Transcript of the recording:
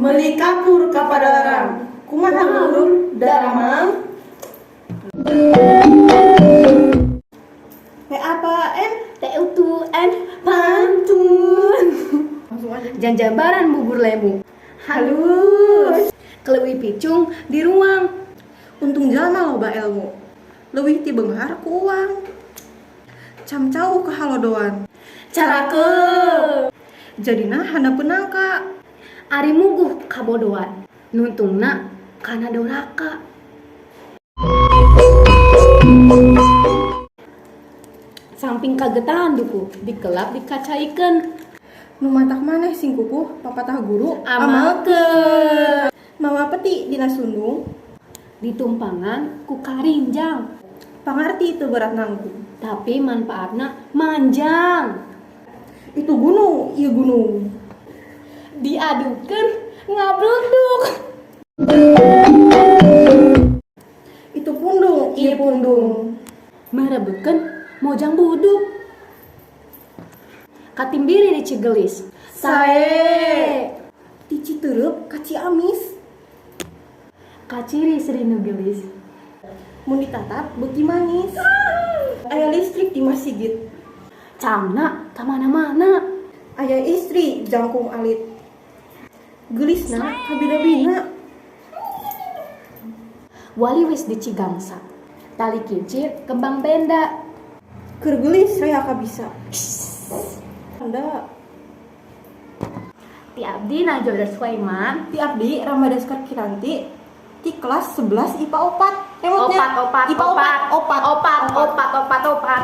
Meuli kapur ka Padalarang. Kumaha lur daramang? P A P N T U T N pantun. Langsung aja. Janjabaran bubur lemu. Halus. Keleuwih picung di ruang. Untung jalma loba ilmu. Leuwih ti beunghar ku uang. Camcauh ka halodoan. Carakeup. Jadina handapeun nangka. Ari muguh kabodoan. Nuntungna kana doraka. Samping kagetahan duku dikelap dikacaikeun. Nu matak maneh sing kukuh papatah guru Amalkeun. Mawa peti dina sundung. Ditumpangan ku karinjang. Pangarti teu berat nanggung. Tapi manfaatna manjang. Itu gunung, ieu gunung. Diadukeun ngabluduk. Itu pundung, ieu pundung. Merebutkeun mojang buduk. Katimbiri di Cigelis. Sae. Ti Citeureup ka Ciamis. Kaciri Sri nu geulis. Mun ditatap beuki manis. Aya listrik di masjid. Camna ka mana-mana. Aya istri jangkung alit. Geulisna kabina-bina. Wali wis di Cigangsa. Tali kincir kembang benda. Keur geulis rea kabisa. Anda Ti abdi Najwa Sulaiman. Ti abdi Ramadhan Kiranti ti kelas 11 IPA 4. Emotnya Opat opat IPA opat 4 opat opat opat opat opat.